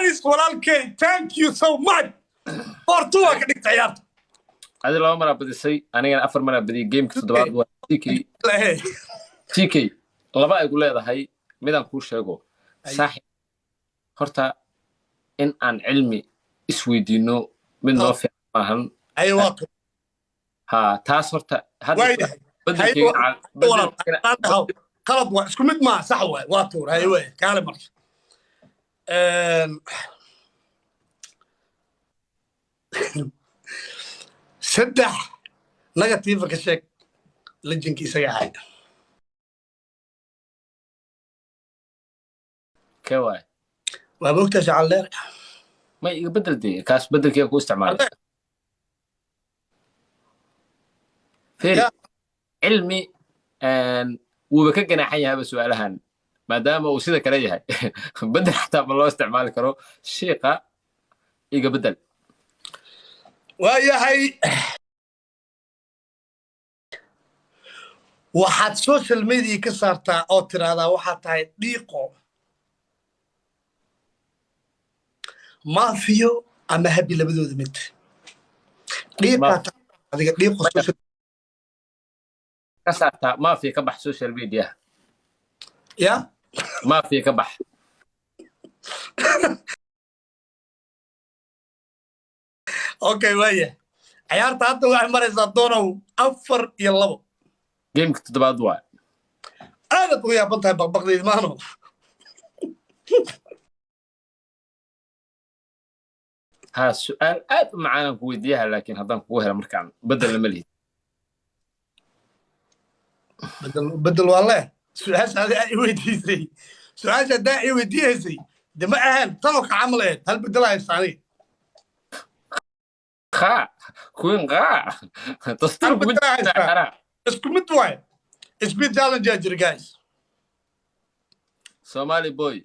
Xaris walaalkey, thank you so much. 4-2 waa ka dhigta ciyaarta. Adi laba maraa badisay, anigana afar maraa badiyay. Gameka toddobaad waa TK. TK, laba ay gu leedahay, midaan kuu sheego, saaxib. Horta in aan cilmi isweydiino mid noo fiican maahan. Ay, waa tu. Ha, taas horta hadda Waayahay. bedelkeega Qalad waa isku mid maa, sax waay, waa tuur. Haye, waay, kaale marka. Saddex negative ka sheeg lejinka isaga ahay. Kee waay? Waa moogtaa, shacal dheer. Ma iga bedel dee, kaas bedelkeega ku isticmaalay. Feri. Ya. Cilmi wuuba ka ganaaxan yahaba su'aalahan, maadaama uu sida kale yahay. Bedel xataa ma loo isticmaali karo. Shiiqa iga bedel. Waa yahay, waxaad social media ka saartaa oo tiraahdaa waxaad tahay dhiiqo, maafiyo ama habi, labadooda mid. Dhiiqaa tahay adiga, dhiiqo social Ka saartaa maafiya, ka bax social media. Ya. Maafiya ka bax. Okay, waaya, ciyaarta hadda waxay maraysaa, doonow, 4-2. Gameka toddobaad waa. Aadaad uga yaaban tahay baqbaqdayda maano. Ha, su'aal aad u macaanaan ku weydiiyaha, laakiin haddaan kugu hela markaan bedel lama lihid. Bedel, bedel waa leh. Su-aasha adi aa i weydiisay, su-aasha haddaa i weydiihaysay de ma ahaan tanoo ka camal ahayd. Hal bedel haysta aniga. Qaa kuwin qaa dastuur Hal kuma bedel jirta haystaa. Ciyaaraha. Isku mid waaye, speed challenge aa jira, guys. Somali boy.